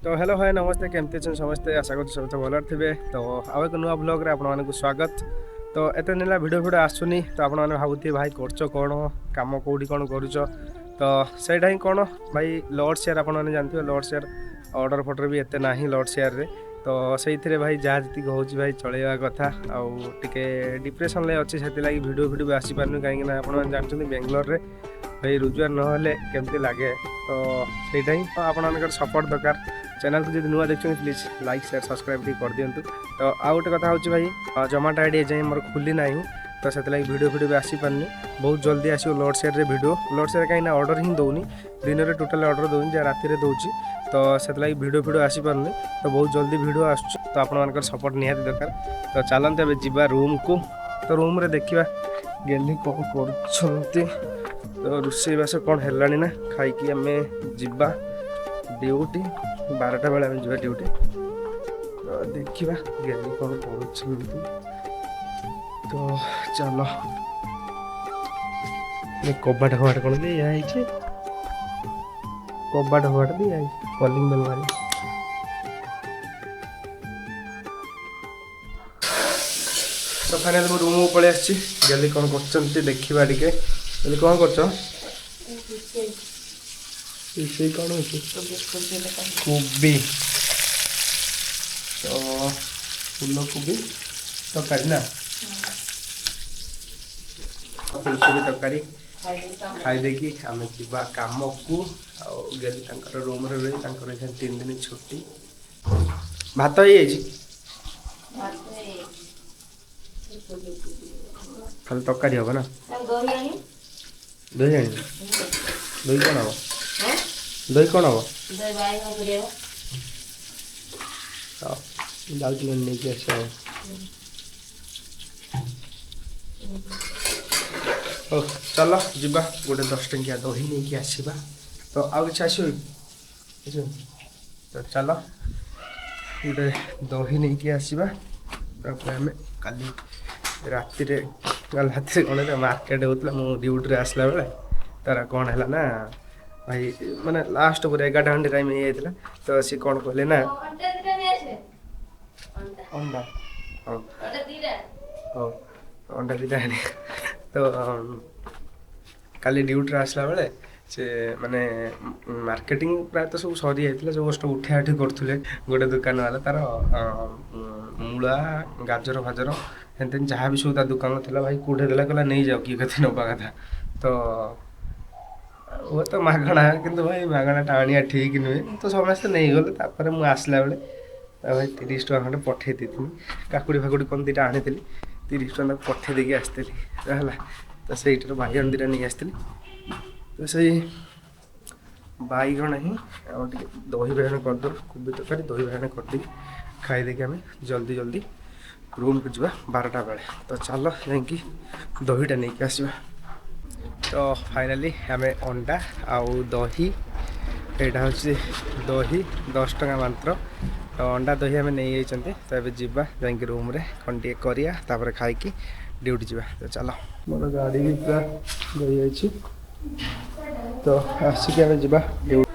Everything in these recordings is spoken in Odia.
ତ ହ୍ୟାଲୋ ହାଏ, ନମସ୍ତେ। କେମିତି ଅଛନ୍ତି ସମସ୍ତେ? ଆଶା କରୁଛି ସମସ୍ତେ ଭଲରେ ଥିବେ। ତ ଆଉ ଏକ ନୂଆ ବ୍ଲଗ୍ରେ ଆପଣମାନଙ୍କୁ ସ୍ୱାଗତ। ତ ଏତେ ଦିନ ହେଲା ଭିଡ଼ିଓ ଫିଡ଼ିଓ ଆସୁନି, ତ ଆପଣମାନେ ଭାବୁଥିବେ, ଭାଇ କରୁଛ କ'ଣ କାମ, କେଉଁଠି କ'ଣ କରୁଛ? ତ ସେଇଟା ହିଁ କ'ଣ ଭାଇ, ଲର୍ଡ଼ ସେୟାର ଆପଣମାନେ ଜାଣିଥିବେ, ଲର୍ଡ଼ ସେୟାର ଅର୍ଡ଼ର ଫର୍ଡ଼ର ବି ଏତେ ନାହିଁ ଲର୍ଡ଼ ସେୟାରରେ। ତ ସେଇଥିରେ ଭାଇ ଯାହା ଯେତିକି ହେଉଛି ଭାଇ ଚଳେଇବା କଥା। ଆଉ ଟିକେ ଡିପ୍ରେସନ୍ରେ ଅଛି, ସେଥିଲାଗି ଭିଡ଼ିଓ ଫିଡ଼ିଓ ବି ଆସିପାରୁନି। କାହିଁକିନା ଆପଣମାନେ ଜାଣିଛନ୍ତି, ବେଙ୍ଗଲୋରରେ ଭାଇ ରୋଜଗାର ନହେଲେ କେମିତି ଲାଗେ। ତ ସେଇଟା ହିଁ ଆପଣମାନଙ୍କର ସପୋର୍ଟ ଦରକାର। ଚ୍ୟାନେଲକୁ ଯଦି ନୂଆ ଦେଖୁଛନ୍ତି, ପ୍ଲିଜ୍ ଲାଇକ୍, ସେୟାର, ସବସ୍କ୍ରାଇବ୍ ଟିକେ କରିଦିଅନ୍ତୁ। ତ ଆଉ ଗୋଟେ କଥା ହେଉଛି ଭାଇ, ଜମାଟୋ ଆଇଡ଼ି ଏଯାଏଁ ମୋର ଖୋଲି ନାହିଁ, ତ ସେଥିଲାଗି ଭିଡ଼ିଓ ଫିଡ଼ିଓ ବି ଆସିପାରୁନି। ବହୁତ ଜଲ୍ଦି ଆସିବ ଲର୍ଡ଼ ସେୟାରରେ ଭିଡ଼ିଓ। ଲର୍ଡ଼ ସେୟାର କାହିଁକିନା ଅର୍ଡ଼ର ହିଁ ଦେଉନି, ଦିନରେ ଟୋଟାଲ୍ ଅର୍ଡ଼ର ଦେଉନି, ଯାହା ରାତିରେ ଦେଉଛି। ତ ସେଥିଲାଗି ଭିଡ଼ିଓ ଫିଡ଼ିଓ ଆସିପାରୁନି। ତ ବହୁତ ଜଲ୍ଦି ଭିଡ଼ିଓ ଆସୁଛି। ତ ଆପଣମାନଙ୍କର ସପୋର୍ଟ ନିହାତି ଦରକାର। ତ ଚାଲନ୍ତୁ, ଏବେ ଯିବା ରୁମ୍କୁ। ତ ରୁମ୍ରେ ଦେଖିବା ଗେଲି କ'ଣ କରୁଛନ୍ତି, ତ ରୋଷେଇବାସ କ'ଣ ହେଲାଣି ନା, ଖାଇକି ଆମେ ଯିବା ଡ୍ୟୁଟି। 12ଟା ବେଳେ ଆମେ ଯିବା ଡ୍ୟୁଟି। ତ ଦେଖିବା ଗେଲି କ'ଣ କରୁଛନ୍ତି। ତ ଚାଲ। ଏ କବାଟ ଫବାଟ କ'ଣ ଦିଆ ହେଇଛି? କବାଟ ଫବାଟ ଦିଆ ହେଇଛି, କଲିଂ ବେଲ୍ ମାରି। ତ ଫାଇନାଲି ମୁଁ ରୁମ୍କୁ ପଳେଇ ଆସିଛି। ଗେଲି କ'ଣ କରୁଛନ୍ତି ଦେଖିବା ଟିକେ। ଗେଲି, କ'ଣ କରୁଛ? ରୋଷେଇ କ'ଣ ହେଉଛି? କୋବି, ତ ଫୁଲକୋବି ତରକାରୀ ନା? ଫୁଲକୋବି ତରକାରୀ ଖାଇଦେଇକି ଆମେ ଯିବା କାମକୁ। ଆଉ ଗେଲି ତାଙ୍କର ରୁମ୍ରେ ରହି, ତାଙ୍କର ଏଇখানে 3 ଦିନ ଛୁଟି। ଭାତ ହେଇଯାଇଛି, ଖାଲି ତରକାରୀ ହବ ନା? ଦହି ଆଣିବି? ଦହି କ'ଣ ହବ? ଦହି କ'ଣ ହବ? ହଉ, ଯାଉଛି ନହେଲେ ନେଇକି ଆସିବା। ହଉ, ଚାଲ ଯିବା, ଗୋଟେ 10 ଟଙ୍କିଆ ଦହି ନେଇକି ଆସିବା। ତ ଆଉ କିଛି ଆସିବ କି? ଆସିବ। ତ ଚାଲ, ଗୋଟେ ଦହି ନେଇକି ଆସିବା। ତାପରେ ଆମେ କାଲି ରାତିରେ କ'ଣ ହେଲା, ମାର୍କେଟ ହେଉଥିଲା, ମୁଁ ଡ୍ୟୁଟିରେ ଆସିଲା ବେଳେ ତାର କ'ଣ ହେଲା ନା ଭାଇ, ମାନେ ଲାଷ୍ଟ ପରେ 11ଟା ଖଣ୍ଡେ ଟାଇମ୍ ହେଇଯାଇଥିଲା। ତ ସିଏ କ'ଣ କହିଲେ ନା, ଅଣ୍ଡା, ହଉ ହଉ, ଅଣ୍ଡା 2ଟା ଆଣି। ତ କାଲି ଡ୍ୟୁଟିରେ ଆସିଲା ବେଳେ ସେ ମାନେ ମାର୍କେଟିଂ ପ୍ରାୟତଃ ସବୁ ସରିଯାଇଥିଲା, ସବୁ ବସ୍ତ ଉଠା ଉଠି କରୁଥିଲେ। ଗୋଟେ ଦୋକାନ ବାଲା ତାର ମୂଳା, ଗାଜର ଫାଜର ଏମିତି ଯାହା ବି ସବୁ ତା ଦୋକାନ ଥିଲା ଭାଇ, କୋଉଠି ଦେଲା, କହିଲା ନେଇଯାଅ କିଏ କେତେ ନେବା କଥା। ତ ହୁଏତ ମାଗଣା, କିନ୍ତୁ ଭାଇ ମାଗଣାଟା ଆଣିବା ଠିକ୍ ନୁହେଁ। ତ ସମସ୍ତେ ନେଇଗଲେ। ତାପରେ ମୁଁ ଆସିଲା ବେଳେ ତା ଭାଇ 30 ଟଙ୍କା ଖଣ୍ଡେ ପଠେଇ ଦେଇଥିଲି। କାକୁଡ଼ି ଫାକୁଡ଼ି କ'ଣ 2ଟା ଆଣିଥିଲି, 30 ଟଙ୍କା ତାକୁ ପଠେଇ ଦେଇକି ଆସିଥିଲି ହେଲା। ତ ସେଇଠାରୁ ବାଇଗଣ 2ଟା ନେଇ ଆସିଥିଲି। ତ ସେଇ ବାଇଗଣ ହିଁ ଆଉ ଟିକେ ଦହି ବାଇଗଣ କରିଦେବୁ। କୋବି ତରକାରୀ, ଦହି ବାଇଗଣ କରିଦେଇକି ଖାଇଦେଇକି ଆମେ ଜଲ୍ଦି ଜଲ୍ଦି ରୁମ୍କୁ ଯିବା 12ଟା ବେଳେ। ତ ଚାଲ, ଯାଇକି ଦହିଟା ନେଇକି ଆସିବା। ତ ଫାଇନାଲି ଆମେ ଅଣ୍ଡା ଆଉ ଦହି, ଏଇଟା ହେଉଛି ଦହି, 10 ଟଙ୍କା ମାତ୍ର। ତ ଅଣ୍ଡା ଦହି ଆମେ ନେଇଯାଇଛନ୍ତି। ତ ଏବେ ଯିବା, ଯାଇକି ରୁମ୍ରେ କ'ଣ ଟିକେ କରିବା, ତାପରେ ଖାଇକି ଡ୍ୟୁଟି ଯିବା। ତ ଚାଲ, ମୋର ଗାଡ଼ି ବି ପୁରା ରହିଯାଇଛି। ତ ଆସିକି ଆମେ ଯିବା ଡ୍ୟୁଟି।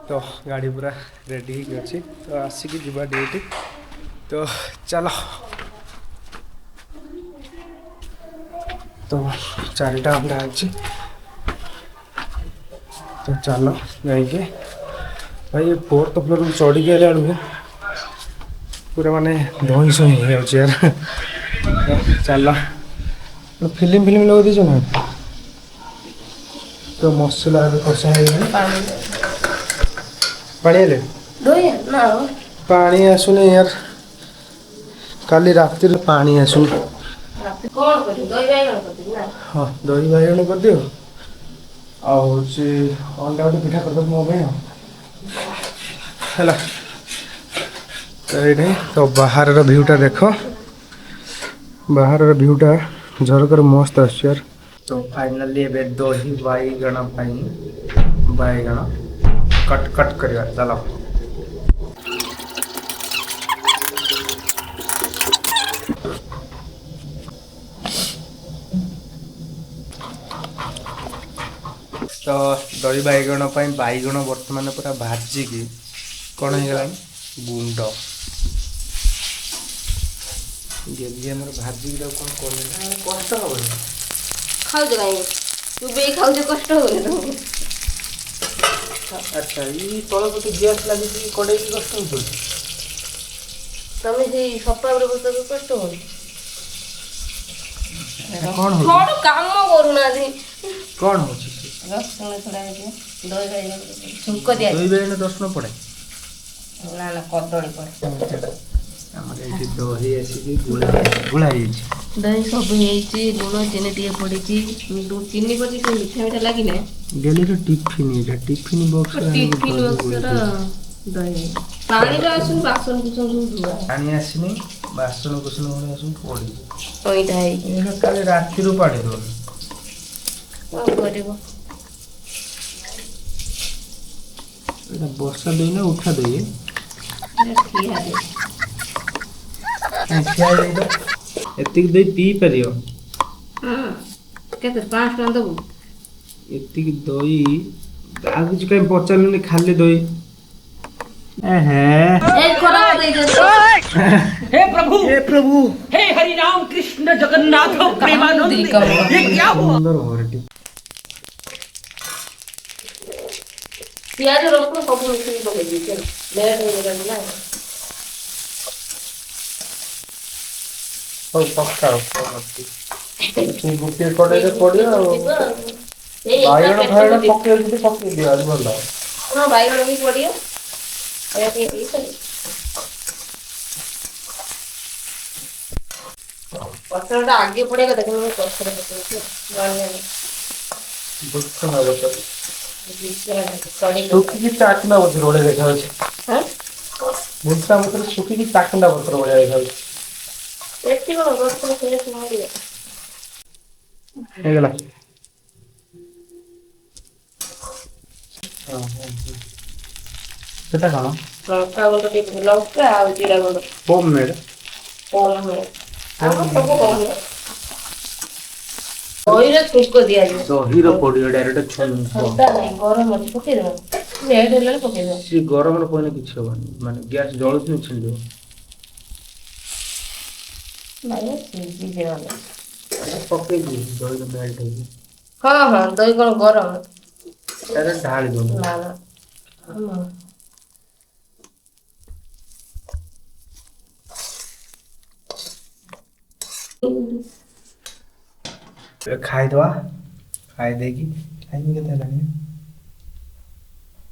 ତ ଗାଡ଼ି ପୁରା ରେଡ଼ି ହେଇକି ଅଛି, ତ ଆସିକି ଯିବା ଡ୍ୟୁଟି। ତ ଚାଲ। ତ ଚାରିଟା ଅଣ୍ଡା ଅଛି। ତ ଚାଲ ଯାଇକି। ଭାଇ, ଫୋର୍ଥ ଫ୍ଲୋରକୁ ଚଢ଼ିକି ଆଇଲା ବେଳକୁ ପୁରା ମାନେ ଧଇଁ ସଇଁ ହେଇଯାଉଛି ୟାର। ତ ଚାଲ। ଫିଲ୍ମ ଫିଲ୍ମ ଲଗେଇ ଦେଇଛ ନା? ତ ମସଲା ଏବେ କଷା ହେଇଗଲାଣି। ପାଣି ହେଲେ ପାଣି ଆସୁନି ୟାର, କାଲି ରାତିରେ ପାଣି ଆସୁନି। ହଁ, ଦହି ବାଇଗଣ କରିଦିଅ ଆଉ ହେଉଛି ଅଣ୍ଡା ଗୋଟେ ପିଠା କରିଦେବ ମୋ ପାଇଁ ଆଉ ହେଲା। ତ ଏଇଠି ତ ବାହାରର ଭିଉଟା ଦେଖ, ବାହାରର ଭିଉଟା ଝରକାରୁ ମସ୍ତ ଆସୁଛି ୟାର। ତ ଫାଇନାଲି ଏବେ ଦହି ବାଇଗଣ ପାଇଁ ବାଇଗଣ କଟ୍ କଟ୍ କରିବା। ଚାଲ। ତ ଦହି ବାଇଗଣ ପାଇଁ ବାଇଗଣ ବର୍ତ୍ତମାନ ପୁରା ଭାଜିକି କ'ଣ ହେଇଗଲାଣି ଗୁଣ୍ଡ। ଗେଲି ଆମର ଭାଜିକି ତାକୁ କ'ଣ କଲେ ନା କଷ୍ଟ ହବନି? ଖାଉଛ କାହିଁକି? ଚୁବେଇ ଖାଉଛ, କଷ୍ଟ ହଉନି ତମକୁ? ଆଚ୍ଛା, ଏଇ ତଳ ପଟେ ଗ୍ୟାସ୍ ଲାଗିଛି, କଡ଼େଇକି କଷ୍ଟ ହଉଥିବ। ତମେ ସେଇ ସଫା ଉପରେ ବସିବାକୁ କଷ୍ଟ ହଉନି? କ'ଣ ହଉଛି? କଣ କାମ କରୁନାହାନ୍ତି। କ'ଣ ହଉଛି? ରସୁଣ ଛଡା ହେଇଯିବ, ଦହି ବାଇଗଣ ଛୁଙ୍କ ଦିଆଯିବ। ଦହି ବାଇଗଣ ରସୁଣ ପଡ଼େ? ନା ନା, କଦଳୀ ପଡ଼େ। ଆମର ଏଇଠି ଦହି ଆସିକି ଗୋଳା ଗୋଳା ହେଇଯାଇଛି। ଦହି ସବୁ ହେଇଛି, ଲୁଣ ଚିନି ଟିକେ ପଡ଼ିଛି। ଚିନି ପଡ଼ିଛି, ସେ ମିଠା ମିଠା ଲାଗିଲେ। ଗେଲିର ଟିଫିନ୍, ଏଇଟା ଟିଫିନ୍ ବକ୍ସ। ଟିଫିନ୍ ବକ୍ସର ଦହି। ପାଣିର ଆସୁନି, ବାସନ କୁସନ ସବୁ ଧୁଆ। ପାଣି ଆସିନି, ବାସନ କୁସନ ଗୁଡ଼ା ସବୁ ପଡ଼ିଛି। ଅଇଁଠା ହେଇକି। ଏଇଟା କାଲି ରାତିରୁ ପାଣି ଦଉନି। କ'ଣ କରିବ? ଏଇଟା ବର୍ଷା ଦହି ନା ଉଠା ଦହି? ଠିଆ ଦହି। ଠିଆ ଦହି ତ ଏତିକି ଦହି ପିଇ ପାରିବ? ହଁ, କେତେ, 500 ଟଙ୍କା ଦବୁ? ଏତିକି ଦହି ଆଉ କିଛି କାହିଁ ପଚାରିଲୁନି, ଖାଲି ଦହି। ଏହେ। ଏ ଖରାପ ଦେଇଛନ୍ତି। हे प्रभु, ହେ ପ୍ରଭୁ, हे हरि राम कृष्ण जगन्नाथ प्रेमानंद, ये क्या हुआ? ସୁନ୍ଦର ଭାବରେ। ପିଆଜ ରସୁଣ ସବୁ ମିଶେଇକି ପକେଇ ଦେଇଛି, ଲେଟ୍ ହେଇଗଲାଣି ନା। ହଉ, ପକାଅ। ଗୋଟିଏ କଡ଼େଇରେ ପଡ଼ିବ ଆଉ ବାଇଗଣ ଫାଇଗଣ ପକେଇବ ଯଦି ପକେଇ ଦିଅ, ଆହୁରି ଭଲ। ହଁ, ବାଇଗଣ ବି ପଡ଼ିବ। ଏଇଟା ଟିକେ ହେଇସାରୁ। ପତ୍ରଟା ଆଗେ ପଡ଼ିବା କଥା, କିନ୍ତୁ ମୁଁ ପଛରେ ପକେଇଛି। ଭୃଷଙ୍ଗ ପତ୍ର ଶୁଖିକି ଚାକୁଣ୍ଡା ପତ୍ର ଭଳିଆ ଦେଖାଯାଉଛି। ହଁ। ଭୃଷଙ୍ଗ ପତ୍ର ଶୁଖିକି ଚାକୁଣ୍ଡା ପତ୍ର ଭଳିଆ ଦେଖାଯାଉଛି। ଏଠି କ'ଣ ରସୁଣ ଫେରେ ମରିବ। ହେଇଗଲା। ସେଟା କ'ଣ? ଲଙ୍କା ଗୁଣ୍ଡ ଟିକେ, ଲଙ୍କା ଆଉ ଜିରା ଗୁଣ୍ଡ। Home made. କମ୍ ହୁଏ, ଆମର ସବୁ କମ୍ ହୁଏ। ଦହିରେ ଛୁଙ୍କ ଦିଆଯିବ। ଦହିର ପଡ଼ିବ ଡାଇରେକ୍ଟ ଛୁଙ୍କ? ଥଣ୍ଡା ନାହିଁ, ଗରମ ଅଛି, ପକେଇଦେବା। ଲେଟ୍ ହେଲାଣି, ପକେଇଦେବା। ସିଏ ଗରମରେ ପଡ଼ିଲେ କିଛି ହବନି, ମାନେ ଗ୍ୟାସ୍ ଜଳୁଛି, ଛିଣ୍ଡିବ। ନାଇଁ, ସିଝିଯିବ। ପକେଇଦିଏ, ଦହିର ମେଲ୍ଟ ହେଇଯିବ। ହଁ ହଁ, ଦହି କ'ଣ ଗରମ? ଡାଇରେକ୍ଟ ଢାଳି ଦଉନ। ନା ନା ହଁ। ଏବେ ଖାଇଦେବା। ଖାଇ ଦେଇକି, ଟାଇମ୍ କେତେ ହେଲାଣି?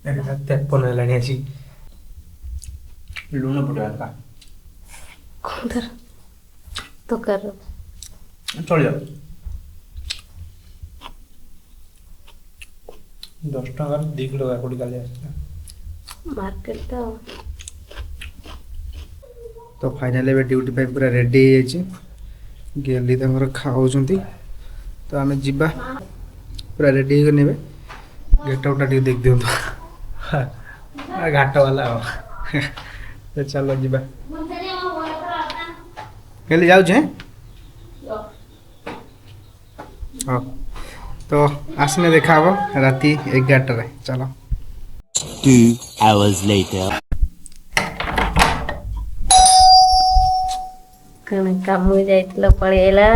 11:53 ହେଲାଣି ଆସି। ଲୁଣ ପଡ଼ିବ ହାଲକା। କ'ଣ ତାର ତରକାରୀର? ଚଳିବ। 10 ଟଙ୍କାର 2 କିଲୋ କାକୁଡ଼ି କାଲି ଆସିଲା। ମାର୍କେଟ ତ। ତ ଫାଇନାଲି ଏବେ ଡ୍ୟୁଟି ପାଇଁ ପୁରା ରେଡ଼ି ହେଇଯାଇଛି। ଗେଲି ତାଙ୍କର ଖାଉଛନ୍ତି, ତ ଆମେ ଯିବା। ପୁରା ରେଡ଼ି ହେଇକି ନେବେ। ଗେଟଅପ୍ଟା ଟିକେ ଦେଖିଦିଅନ୍ତୁ, ଘାଟ ବାଲା। ଆଉ ତ ଚାଲ ଯିବା। ଗେଲି ଯାଉଛି। ହଉ, ତ ଆସିଲେ ଦେଖା ହବ ରାତି 11ଟାରେ। ଚାଲ। 2 hours later. କ'ଣ କାମ ଯାଇଥିଲ, ପଳେଇ ଆଇଲା?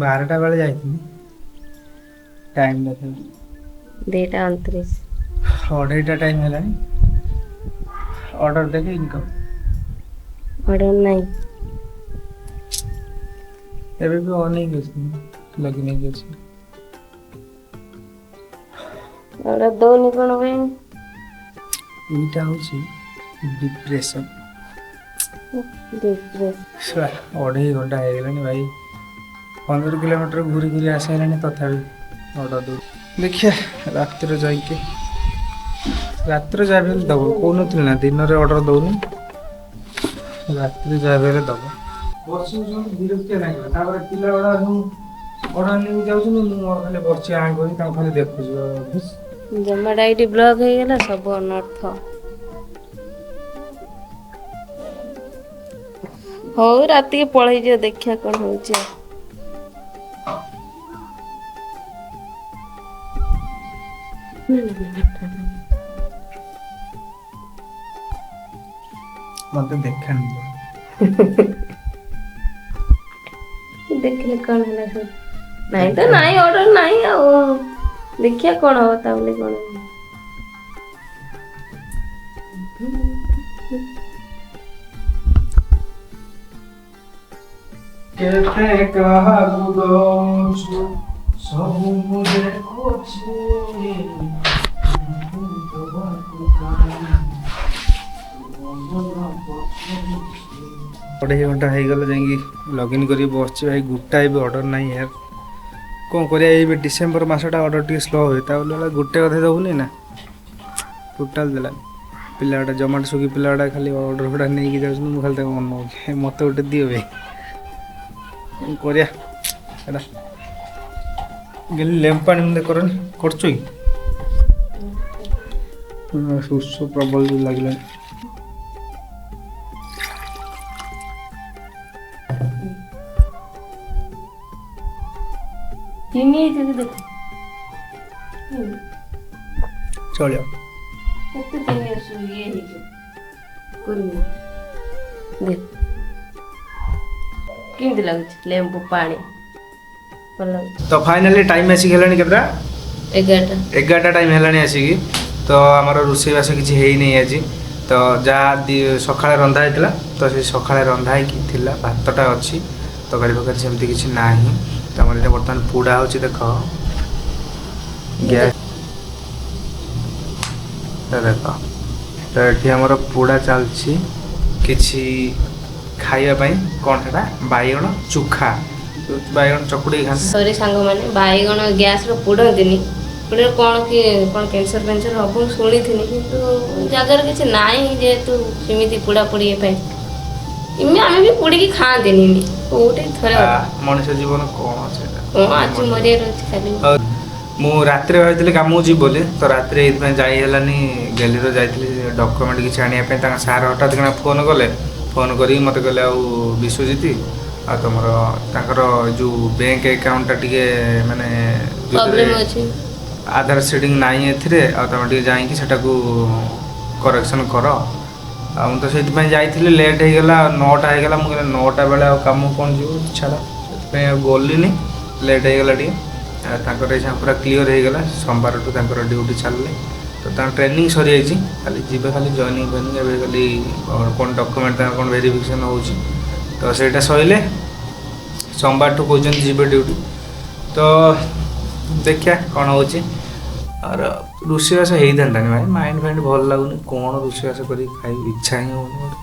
12ଟା ବେଳେ ଯାଇଥିଲି, ଟାଇମ୍ ନଥିଲା। 2:29। 2:30 ଟାଇମ୍ ହେଲାଣି। ଅର୍ଡ଼ର ଦେଖେ, ଇନକମ୍। ଅର୍ଡ଼ର ନାହିଁ। ଏବେ ବି ଅନ୍ ହେଇକି ଅଛି, ଲଗିନ୍ ହେଇକି ଅଛି। ଅର୍ଡ଼ର ଦଉନି କ'ଣ ପାଇଁ? ଏଇଟା ହେଉଛି ଡିପ୍ରେସନ୍। ଡିପ୍ରେସନ୍। 2.5 ଘଣ୍ଟା ହେଇଗଲାଣି ଭାଇ, 15 କିଲୋମିଟର ଘୁରି ଘୁରି ଆସିଲାଣି, ତଥାପି ଅର୍ଡ଼ର ଦଉ। ଦେଖିବା ରାତିରେ ଯାଇକି, ରାତିରେ ଯାହା ବି ହେଲେ ଦବ। କହୁନଥିଲି ନା, ଦିନରେ ଅର୍ଡ଼ର ଦଉନି, ରାତିରେ ଯାହା ବି ହେଲେ ଦବ। ବସିବୁ, ବିରକ୍ତିଆ ଲାଗିବ। ତାପରେ ପିଲା ଗୁଡ଼ା ସବୁ ଅର୍ଡ଼ର ନେଇକି ଯାଉଛନ୍ତି, ମୁଁ ମୋର ଖାଲି ବସିଛି ଆଁ କରି, ତାଙ୍କୁ ଖାଲି ଦେଖୁଛି ଅଫିସ୍। ଜମାଟା ଏଇଠି ବ୍ଲକ୍ ହେଇଗଲା, ସବୁ ଅନର୍ଥ। ହଉ, ରାତିକି ପଳେଇଯିବ, ଦେଖିବା କ'ଣ ହଉଛି ଆଉ। ନା, ନା, ନା, ନା, ନା। ମତେ ଦେଖାନି। ଦେଖିଲେ କ'ଣ ହେଲା ସବୁ? ନାଇଁ ତ ନାଇଁ, ଅର୍ଡର ନାହିଁ। ଆଉ ଦେଖିବା କ'ଣ ହବ, ତା ବୋଲି କ'ଣ? କେତେ କାହାକୁ ଦଉଛୁ, ସବୁ ମୁଁ ଦେଖୁଛି। ଦବାକୁ କାହିଁ ମନ ପକଉଛି। 2.5 ଘଣ୍ଟା ହେଇଗଲା, ଯାଇକି ଲଗ୍ଇନ୍ କରିକି ବସିଛି ଭାଇ। ଗୋଟାଏ ବି ଅର୍ଡ଼ର ନାହିଁ ୟାର, କ'ଣ କରିବା? ଏବେ ଡିସେମ୍ବର ମାସଟା ଅର୍ଡ଼ର ଟିକେ ସ୍ଲୋ ହୁଏ। ତା ବୋଲି ଗୋଟେ କଥା ଦେବୁନି ନା, ଟୋଟାଲ୍ ଦେଲାନି। ପିଲାଗୁଡ଼ା ଜମାଟୋ ସ୍ୱିଗି ପିଲାଗୁଡ଼ା ଖାଲି ଅର୍ଡ଼ର ଗୁଡ଼ା ନେଇକି ଯାଉଛନ୍ତି। ମୁଁ ଖାଲି ତାକୁ ଅନଉଛି, ମୋତେ ଗୋଟେ ଦିଅ ଭାଇ। କ'ଣ କରିବା ଏଇଟା? ଗେଲି, ଲେମ୍ବୁ ପାଣି ମୋତେ କରନି, କରୁଛୁ କି? ଶୋଷ ପ୍ରବଳ ଜୋର ଲାଗିଲାଣି। ଚିନି ହେଇଛି କି ଦେଖ। ଚଳିବ। କେତେ ଚିନି ଆସୁ ଇଏ ହେଇଛି କରିବୁ, ଦେଖ କେମିତି ଲାଗୁଛି ଲେମ୍ବୁ ପାଣି, ଭଲ ଲାଗୁଛି। ତ ଫାଇନାଲି ଟାଇମ୍ ଆସିକି ହେଲାଣି କେତେଟା? 11ଟା। 11ଟା ଟାଇମ୍ ହେଲାଣି ଆସିକି। ତ ଆମର ରୋଷେଇବାସ କିଛି ହେଇନି ଆଜି। ତ ଯାହା ସକାଳେ ରନ୍ଧା ହେଇଥିଲା, ତ ସେ ସକାଳେ ରନ୍ଧା ହେଇକି ଥିଲା ଭାତଟା ଅଛି, ତରକାରୀ ଫରକାରୀ ସେମିତି କିଛି ନାହିଁ। ତ ଆମର ଏଇଟା ବର୍ତ୍ତମାନ ପୋଡ଼ା ହେଉଛି, ଦେଖ ଗ୍ୟାସ୍ ଦେଖ। ତ ଏଠି ଆମର ପୋଡ଼ା ଚାଲିଛି କିଛି ଖାଇବା ପାଇଁ। କ'ଣ ସେଟା? ବାଇଗଣ ଚୁଖା, ବାଇଗଣ ଚକୁଡ଼ିକି ଖାଆନ୍ତି। ସରି ସାଙ୍ଗମାନେ, ବାଇଗଣ ଗ୍ୟାସ୍ରେ ପୋଡ଼ନ୍ତିନି। ପୋଡ଼ିଲେ କ'ଣ କି କ'ଣ କ୍ୟାନ୍ସର ଫ୍ୟାନ୍ସର ହବ ମୁଁ ଶୁଣିଥିଲି, କିନ୍ତୁ ଜାଗାରେ କିଛି ନାହିଁ ଯେହେତୁ ସେମିତି ପୋଡ଼ା ପୋଡ଼ି ପାଇଁ ଏମିତି ଆମେ ବି ପୋଡ଼ିକି ଖାଆନ୍ତିନି ଏମିତି କୋଉଠି ଥରେ ଆ, ମଣିଷ ଜୀବନ କ'ଣ ସେଇଟା? କ'ଣ ଆଜି ମରିବାର ଅଛି କାଲି। ଆଉ ମୁଁ ରାତିରେ ଭାବିଥିଲି କାମକୁ ଯିବି ବୋଲି, ତ ରାତିରେ ଏଇଥିପାଇଁ ଯାଇ ହେଲାନି। ଗେଲିର ଯାଇଥିଲି ଡକ୍ୟୁମେଣ୍ଟ କିଛି ଆଣିବା ପାଇଁ। ତାଙ୍କ ସାର୍ ହଠାତ୍ କିନା ଫୋନ୍ କଲେ। ଫୋନ୍ କରିକି ମୋତେ କହିଲେ, ଆଉ ବିଶ୍ୱଜିତ, ଆଉ ତମର ତାଙ୍କର ଯେଉଁ ବ୍ୟାଙ୍କ ଆକାଉଣ୍ଟଟା ଟିକେ ମାନେ ଯୋଉଥିରେ ପ୍ରୋବ୍ଲେମ୍ ଅଛି। ଆଧାର ସିଡ଼ିଂ ନାହିଁ ଏଥିରେ, ଆଉ ତମେ ଟିକେ ଯାଇକି ସେଟାକୁ କରେକ୍ସନ୍ କର। ଆଉ ମୁଁ ତ ସେଇଥିପାଇଁ ଯାଇଥିଲି, ଲେଟ୍ ହେଇଗଲା, 9ଟା ହେଇଗଲା। ମୁଁ କହିଲି 9ଟା ବେଳେ ଆଉ କାମକୁ କ'ଣ ଯିବୁ, ଛାଡ଼, ସେଥିପାଇଁ ଆଉ ଗଲିନି। ଲେଟ୍ ହେଇଗଲା ଟିକେ। ଆଉ ତାଙ୍କର ଏଇସା ପୁରା କ୍ଲିଅର୍ ହେଇଗଲା। ସୋମବାରଠୁ ତାଙ୍କର ଡ୍ୟୁଟି ଚାଲିଲେ। ତ ତାଙ୍କ ଟ୍ରେନିଂ ସରିଯାଇଛି, ଖାଲି ଯିବେ, ଖାଲି ଜଏନିଂ ଫଏନିଂ। ଏବେ ଖାଲି କ'ଣ ଡକ୍ୟୁମେଣ୍ଟ ତାଙ୍କର କ'ଣ ଭେରିଫିକେସନ୍ ହେଉଛି, ତ ସେଇଟା ସରିଲେ ସୋମବାରଠୁ କହୁଛନ୍ତି ଯିବେ ଡ୍ୟୁଟି। ତ ଦେଖିବା କ'ଣ ହେଉଛି। ଆଉ ରୋଷେଇବାସ ହେଇଥାନ୍ତାନି ଭାଇ, ମାଇଣ୍ଡ ଫାଇଣ୍ଡ ଭଲ ଲାଗୁନି। କ'ଣ ରୋଷେଇବାସ କରିକି ଖାଇବି, ଇଚ୍ଛା ହିଁ ହେଉନି ଗୋଟେ।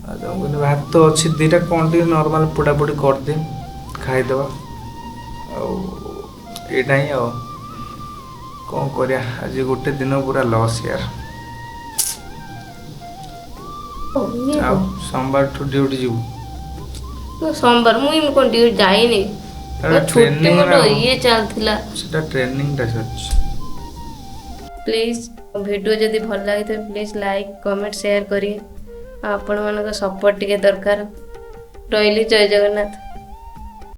ଆଉ ତ ମୁଁ କହିଲି ଭାତ ଅଛି ଦୁଇଟା, କ'ଣ ଟିକେ ନର୍ମାଲ୍ ପୋଡ଼ାପୋଡ଼ି କରିଦିଏ, ଖାଇଦେବା। ଆଉ ଏଇଟା ହିଁ, ଆଉ କ'ଣ କରିବା? ଆଜି ଗୋଟେ ଦିନ ପୁରା ଲସ୍ ୟାର। ଆଉ ସୋମବାରଠୁ ଡ୍ୟୁଟି ଯିବୁ? ମୁଁ ସୋମବାର, ମୁଁ ଏମିତି କ'ଣ ଡ୍ୟୁଟି ଯାଇନି। ଆରେ ମୋ ଛୁଟି ଟ୍ରେନିଂ ମୋର ନା। ଇଏ ଚାଲିଥିଲା। ସେଟା ଟ୍ରେନିଂଟା ସରିଛି। ପ୍ଲିଜ୍, ଭିଡ଼ିଓ ଯଦି ଭଲ ଲାଗିଥିବ, ପ୍ଲିଜ୍ ଲାଇକ୍, କମେଣ୍ଟ, ସେୟାର କରିବେ। ଆଉ ଆପଣମାନଙ୍କ ସପୋର୍ଟ ଟିକେ ଦରକାର। ରହିଲି, ଜୟ ଜଗନ୍ନାଥ।